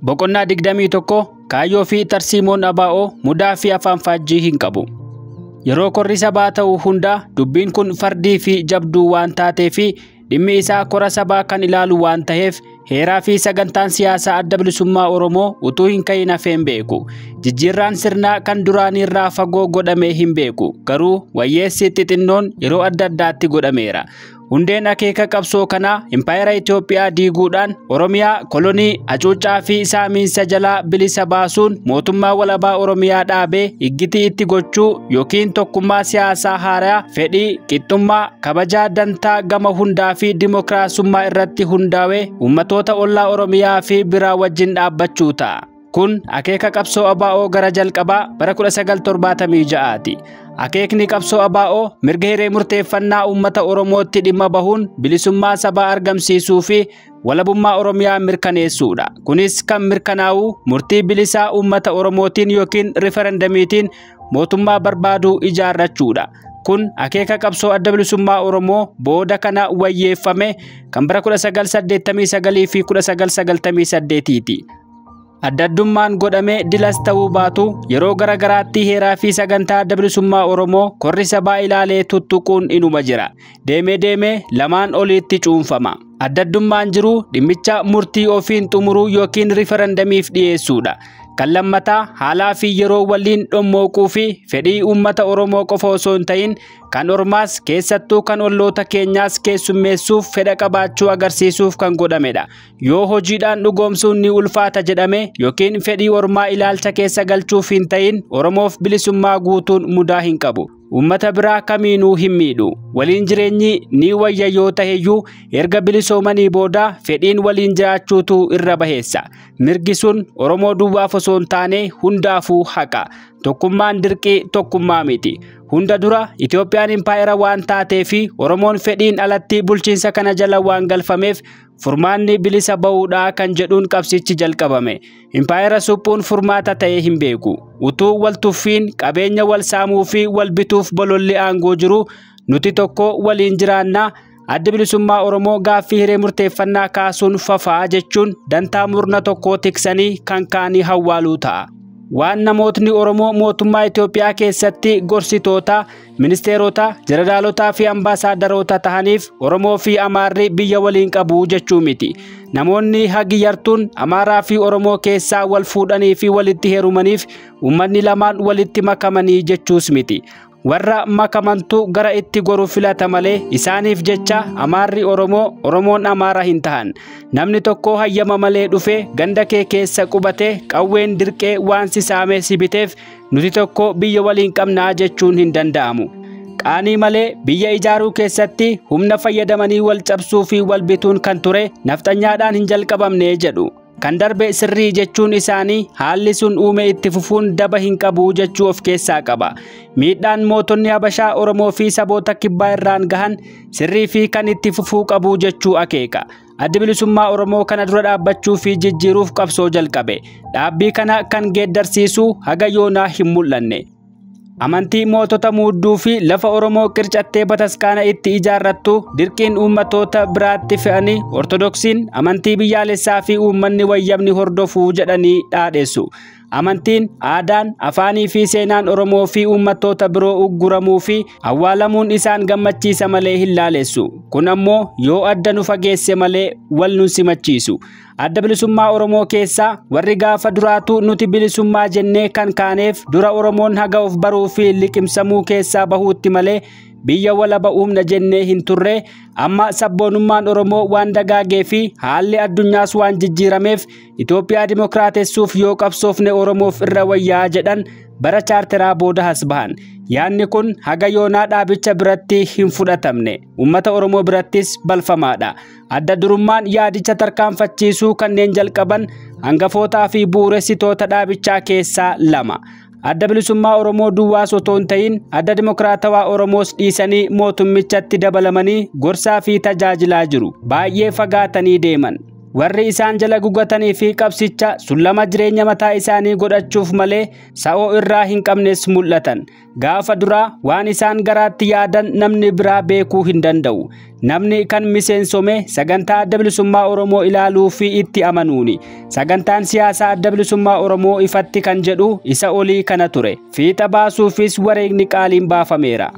Boqonnaa 21 kaayyoo fi tarsiimoon ABO mudaa fi afaan faajjii hin qabu. Yeroo korri sabaa ta'u hunda dubbiin kun fardii fi jabduu waan taatee fi dhimmi isaa kora sabaa kan ilaalu waan ta'eef heeraa fi sagantaan siyaasaa adda bilisummaa Oromoo utuu hin ka'in hafee hin beeku. Jijjiirraan sirnaa kan duraanii irraa fagoo godhamee hin beeku. Garuu wayyeessi xixinnoon yeroo adda addaatti godhameera. Hundeen akeeka qabsoo kanaa impaayera Itoophiyaa diiguudhaan Oromiyaa kolonii hacuuccaa fi saamiinsa jalaa bilisa baasuun mootummaa walabaa Oromiyaa dhaabee iggitii itti gochuu yookiin tokkummaa siyaasaa haaraa fedhii qixxummaa kabajaa dantaa gama hundaa fi dimokiraasummaa irratti hundaa'e uummatoota ollaa Oromiyaa fi biraa wajjin dhaabbachuu ta'a. Kun akeeka qabsoo ABO gara jalqabaa bara 1976ti. Akeekni qabsoo ABO mirga hiree murteeffannaa uummata Oromootti dhimma bahuun bilisummaa sabaa argamsiisuu fi walabummaa Oromiyaa mirkaneessuudha. Kunis kan mirkanaa'u murtii bilisaa uummata Oromootiin yookiin riferendamiitiin mootummaa barbaadu ijaarrachuudha. Kun akeeka qabsoo adda bilisummaa Oromoo booda kana wayyeeffame kan bara 1989 fi 1998ti. Adda addummaan godhamee dilas ta'uu baatu yeroo gara garaatti heeraa fi sagantaa adda bilisummaa Oromoo korri sabaa ilaalee tuttuquun inuma jira. Deemee deemee lamaan oliitti cuunfama. Adda addummaan jiru dhimmicha murtii ofiin xumuruu yookiin riferendamiif dhiyeessuudha. Kan lammataa haalaa fi yeroo waliin dhommooquu fi fedhii uummata Oromoo qofa osoo hin ta'in kan ormaas keessattuu kan olloota keenyaas keessummeessuuf fedha qabaachuu agarsiisuuf kan godhamedha. Yoo hojiidhaan dhugoomsuun ni ulfaata jedhame yookiin fedhii ormaa ilaalcha keessa galchuuf hin ta'in Oromoof bilisummaa guutuun mudaa hin qabu. Uummata biraa kamiinuu hin miidhu. Waliin jireenyi ni wayya yoo ta'eyyuu erga bilisoomanii booda fedhiin waliin jiraachuutu irra baheessa. Mirgi sun Oromoo duwwaaf osoo hin taane hundaafuu haqa. Tokkummaan dirqii tokkummaa miti. Hunda dura Itoophiyaan impaayera waan taatee fi Oromoon fedhiin alatti bulchiinsa kana jala waan galfameef furmaanni bilisa bahuudhaa kan jedhuun qabsichi jalqabame. Impaayera suphuun furmaata ta'ee hin beeku. Utuu wal tuffiin qabeenya wal saamuu fi wal bituuf bololli aangoo jiru nuti tokko waliin jiraannaa adda bilisummaa Oromoo gaaffii hiree murteeffannaa kaasuun fafaa jechuun dantaa murna tokkoo tiksanii kan kaanii hawwaaluu ta'a. Waan namootni Oromoo mootummaa Itoophiyaa keessatti gorsitoota, ministeerota, jeneraalotaa fi ambaasaadaroota tahaniif Oromoo fi Amaarri biyya waliin qabu jechuu miti. Namoonni hagi yartuun Amaaraa fi Oromoo keessaa wal fuudhanii fi walitti heerumaniif uummanni lamaan walitti makamanii jechuus miti. Warra makamantu gara itti goru filata malee isaaniif jecha Amaarri Oromoo, Oromoon Amaara hin tahan. Namni tokko hayyama malee dhufe ganda kee keessa qubate qawween dirqee waan si saame si biteef nuti tokko biyya waliin qabnaa jechuun hin danda'amu. Qaanii malee biyya ijaaruu keessatti humna fayyadamanii wal cabsuu fi wal bituun kan ture nafxanyaadhaan hin jalqabamne jedhu. Kan darbe sirrii jechuun isaanii haalli sun uume itti fufuun daba hin qabu jechuu of keessaa qaba. Miidhaan mootonni Habashaa Oromoo fi saboota kibbaa irraan gahan sirrii fi kan itti fufuu qabu jechuu akeeka. Addi bilisummaa Oromoo kana dura dhaabbachuu fi jijjiiruuf qabsoo jalqabe. Dhaabbii kana kan geeddarsiisu haga yoonaa hin mul'anne. Amantii mootota muudduu fi lafa Oromoo qircattee bataskaana itti ijaarrattu dirqiin uummatoota biraatti fe'anii Ortodoksiin amantii biyyaalessaa fi uummanni wayyabni hordofuu jedhanii dhaadheessu. Amantiin, aadaan, afaanii fi seenaan Oromoo fi uummattoota biroo ugguramuu fi awwaalamuun isaan gammachiisa malee hin laalessu. Kun ammoo yoo adda nu fageesse malee wal nu simachiisu. Adda bilisummaa Oromoo keessaa warri gaafa duraatu nuti bilisummaa jennee kan kaaneef dura Oromoon haga of baruu fi liqimsamuu keessaa bahuutti malee biyya walaba uumna jennee hin turre. Amma sabboonummaan Oromoo waan dagaagee fi haalli addunyaas waan jijjiirameef Itoophiyaa dimokiraatessuuf yoo qabsoofne Oromoof irra wayyaa jedhan bara chaarteraa booda has bahan. Yaanni kun haga yoonaa dhaabicha biratti hin fudhatamne. Uummata Oromoo birattis balfamaadha. Adda durummaan yaadicha tarkaanfachiisuu kanneen jalqaban hangafootaa fi bu'uuressitoota dhaabichaa keessaa lama. Adda bilisummaa Oromoo duwwaas otoo hin ta'in adda dimokiraatawaa Oromoos dhiisanii mootummichatti dabalamanii gorsaa fi tajaajilaa jiru. Baay'ee fagaatanii deeman. Warri isaan jala gugatanii fi qabsicha sullama jireenya mataa isaanii godhachuuf malee sa'oo irraa hin qabnes mul'atan. Gaafa duraa waan isaan garaatti yaadan namni biraa beekuu hin danda'u. Namni kan miseensome sagantaa Adda Bilisummaa Oromoo ilaaluu fi itti amanuuni. Sagantaan siyaasaa Adda Bilisummaa Oromoo ifatti kan jedhu isa olii kana ture. Fiixa baasuufis wareegni qaaliin baafameera.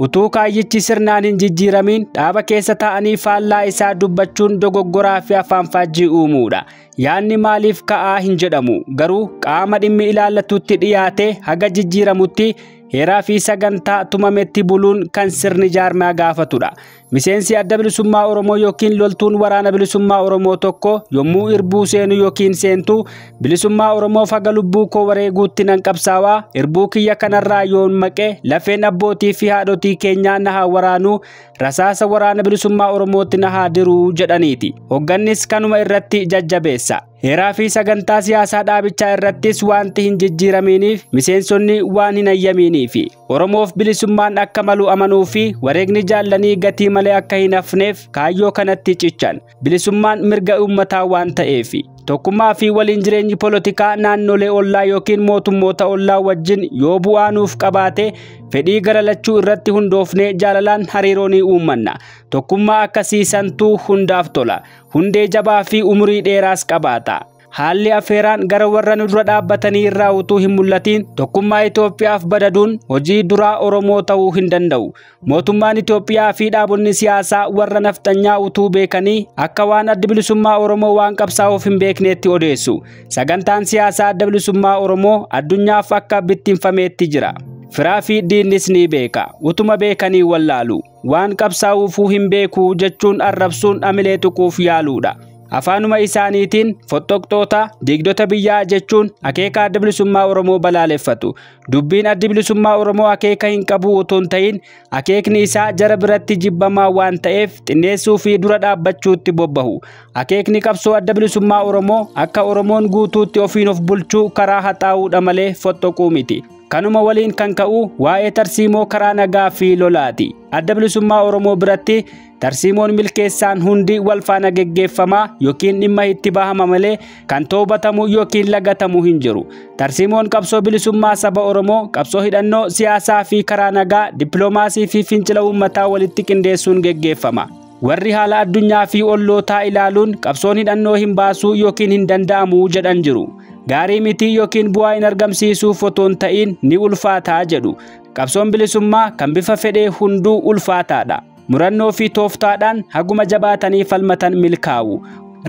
Utuu kaayyichi sirnaan hin jijjiiramiin dhaaba keessa taa'anii faallaa isaa dubbachuun dogoggoraa fi afaan faajjii uumuudha. Yaanni maaliif ka'aa hin jedhamu, garuu qaama dhimmi ilaallatutti dhiyaate haga jijjiiramutti heeraa fi sagantaa tumametti buluun kan sirni jaarmaa gaafatudha. Miseensi Adda Bilisummaa Oromoo yookiin loltuun Waraana Bilisummaa Oromoo tokko yommuu irbuu seenu yookiin seentu, bilisummaa Oromoof haga lubbuu koo wareeguutti nan qabsaawaa, irbuu kiyya kanarraa yoon maqe lafeen abbootii fi haadhotii keenyaa na haa waraanuu, rasaasa Waraana Bilisummaa Oromootti na haa diruu jedhaniiti. Hoggannis kanuma irratti jajjabeessa. Heeraa fi sagantaa siyaasaa dhaabichaa irrattis wanti hin jijjiiraminiif miseensonni waan hin ayyaminiifi. Oromoof bilisummaan akka malu amanuu fi wareegni jaallanii gatii malee akka hin hafneef kaayyoo kanatti cichan. Bilisummaan mirga uummataa waan ta'eefi. Tokkummaa fi waliin jireenyi polotikaa naannolee ollaa yookiin mootummoota ollaa wajjin yoo bu'aa nuuf qabaate fedhii gara lachuu irratti hundoofnee jaalalaan hariiroo ni uummanna. Tokkummaa akkasii santuu hundaaf tola. Hundee jabaa fi umurii dheeraas qabaata. Haalli afeeraan gara warra nu dura dhaabbatanii irraa utuu hin mul'atiin tokkummaa Itoophiyaaf badaduun hojii duraa Oromoo ta'uu hin danda'u. Mootummaan Itoophiyaa fi dhaabonni siyaasaa warra nafxanyaa utuu beekanii akka waan Adda Bilisummaa Oromoo waan qabsaa'uuf hin beekneetti odeessu. Sagantaan siyaasaa Adda Bilisummaa Oromoo addunyaaf akka bittinfameetti jira. Firaa fi diinnis ni beeka. Utuma beekanii wallaalu. Waan qabsaa'uufuu hin beeku jechuun arrabsuun amilee tuquuf yaaluudha. Afaanuma isaaniitiin fottoqxoota diigdota biyyaa jechuun akeeka Adda Bilisummaa Oromoo balaaleffatu. Dubbiin Adda Bilisummaa Oromoo akeeka hin qabu utuu hin ta'in akeekni isaa jara biratti jibbamaa waan ta'eef xinneessuu fi dura dhaabbachuutti bobbahu. Akeekni qabsoo Adda Bilisummaa Oromoo akka Oromoon guutuutti ofiin of bulchuu karaa haxaa'uudha malee fottoquu miti. Kanuma waliin kan ka'u waa'ee tarsiimoo karaa nagaa fi lolaati. Adda Bilisummaa Oromoo biratti tarsiimoon milkeessaan hundi wal faana geggeeffamaa yookiin dhimma itti bahama malee kan toobatamu yookiin lagatamu hin jiru. Tarsiimoon qabsoo bilisummaa saba Oromoo qabsoo hidhannoo siyaasaa fi karaa nagaa dippiloomaasii fi fincila uummataa walitti qindeessuun geggeeffama. Warri haala addunyaa fi ollootaa ilaaluun qabsoon hidhannoo hin baasuu yookiin hin danda'amu jedhan jiru. Gaarii miti yookiin bu'aa hin argamsiisuuf otoo hin ta'in ni ulfaataa jedhu. Qabsoon bilisummaa kan bifa fedhee hunduu ulfaataadha. Murannoo fi tooftaadhaan haguma jabaatanii falmatan milkaa'u.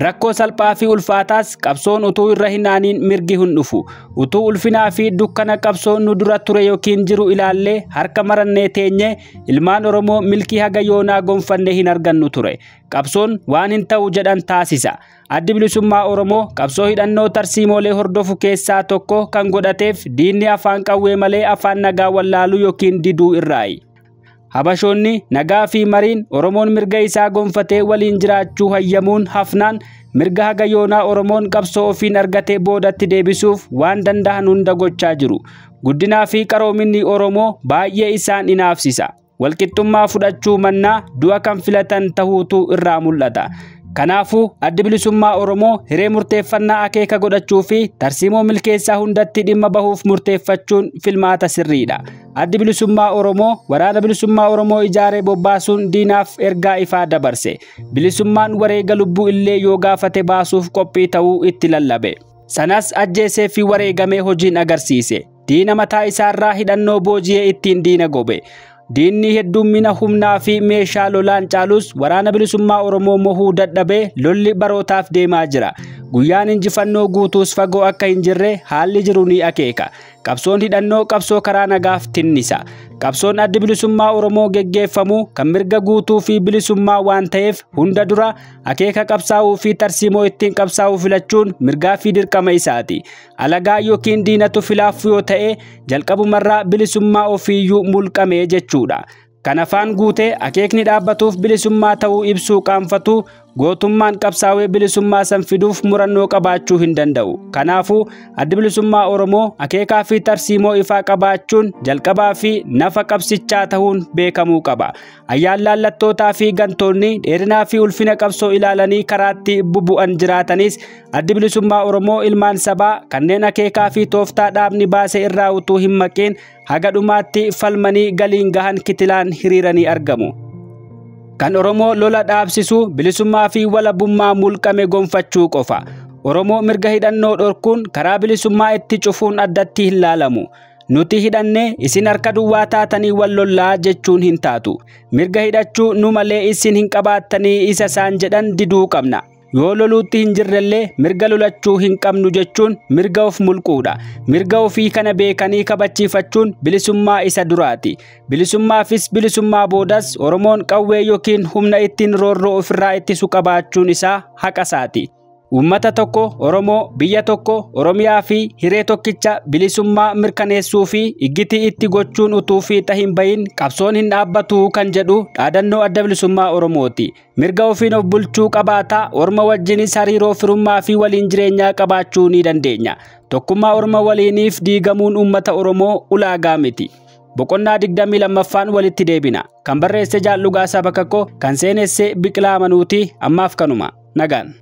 Rakkoo salphaa fi ulfaataas qabsoon utuu irra hin aaniin mirgi hin dhufu. Utuu ulfinaa fi dukkana qabsoon nu dura ture yookiin jiru ilaallee harka marannee teenye ilmaan Oromoo milkii haga yoonaa gonfanne hin argannu ture. Qabsoon waan hin ta'u jedhan taasisa. Addi Bilisummaa Oromoo qabsoo hidhannoo tarsiimoolee hordofu keessaa tokko kan godhateef diinni afaan qawwee malee afaan nagaa wallaaluu yookiin diduu irraayi. Habashoonni nagaa fi mariin Oromoon mirga isaa gonfatee waliin jiraachuu hayyamuun hafnaan mirga haga yoonaa Oromoon qabsoo ofiin argatee boodatti deebisuuf waan danda'an hunda gochaa jiru. Guddinaa fi qaroominni Oromoo baay'ee isaan inaafsisa. Walqixxummaa fudhachuu mannaa du'a kan filatan tahuutu irraa mul'ata. Kanaafuu Addi Bilisummaa Oromoo hiree murteeffannaa akeeka godhachuu fi tarsiimoo milkeessaa hundatti dhimma bahuuf murteeffachuun filmaata sirriidha. Addi Bilisummaa Oromoo Waraana Bilisummaa Oromoo ijaaree bobbaasuun diinaaf ergaa ifaa dabarse. Bilisummaan wareega lubbuu illee yoo gaafate baasuuf qophii ta'uu itti lallabe. Sanas ajjeesee fi wareegamee hojiin agarsiise. Diina mataa isaarraa hidhannoo booji'ee ittiin diina gobe. Diinni heddummina humnaa fi meeshaa lolaan caalus Waraana Bilisummaa Oromoo mohuu dadhabee lolli barootaaf deemaa jira. Guyyaan injifannoo guutuus fagoo akka hin jirre haalli jiru ni akeeka. Qabsoon hidhannoo qabsoo karaa nagaaf tinnisa. Qabsoon Addi Bilisummaa Oromoo geggeeffamu kan mirga guutuu fi bilisummaa waan ta'eef hunda dura akeeka qabsaa'uu fi tarsiimoo ittiin qabsaa'uu filachuun mirgaa fi dirqama isaati. Alagaa yookiin diinatu filaaf yoo ta'e jalqabumarraa bilisummaa ofiiyyuu mulqame jechuudha. Kan afaan guutee akeekni dhaabbatuuf bilisummaa ta'uu ibsuu qaanfatu gootummaan qabsaawee bilisummaa san fiduuf murannoo qabaachuu hin danda'u. Kanaafuu addi bilisummaa Oromoo akeekaa fi tarsiimoo ifaa qabaachuun jalqabaa fi nafa qabsichaa ta'uun beekamuu qaba. Ayyaan laallattootaa fi gantoonni dheerinaa fi ulfina qabsoo ilaalanii karaatti bubu'an jiraatanis addi bilisummaa Oromoo ilmaan sabaa kanneen akeekaa fi tooftaa dhaabni baase irraa utuu hin maqin haga dhumaatti falmanii galiin gahan kitilaan hiriiranii argamu. Kan Oromoo lola dhaabsisu bilisummaa fi walabummaa mulqame gonfachuu qofa. Oromoo mirga hidhannoo dhorkuun karaa bilisummaa itti cufuun addatti hin laalamu. Nuti hidhannee isin harka duwwaa taatanii wal lollaa jechuun hin taatu. Mirga hidhachuu nu malee isin hin qabaattanii isa isaan jedhan diduu qabna. Yoo loluutti hin jirrellee mirga lolachuu hin qabnu jechuun mirga of mulquudha. Mirga ofii kana beekanii kabachiifachuun bilisummaa isa duraati. Bilisummaafis bilisummaa boodas Oromoon qawwee yookiin humna ittiin roorroo ofirraa ittisu qabaachuun isaa haqa isaati. Uummata tokko Oromoo, biyya tokko Oromiyaa fi hiree tokkicha bilisummaa mirkaneessuu fi iggitii itti gochuun utuu fiixa hin bahin qabsoon hin dhaabbatu kan jedhu dhaadannoo adda bilisummaa Oromooti. Mirga ofiin of bulchuu qabaataa Orma wajjinis hariiroo firummaa fi waliin jireenyaa qabaachuu ni dandeenya. Tokkummaa Orma waliiniif diigamuun uummata Oromoo ulaagaa miti. Boqonnaa 22ffaan walitti deebina. Kan barreesse Jaal Dhugaasaa Bakakkoo, kan seenesse Biqilaa Manuuti. Ammaaf kanuma. Nagaan.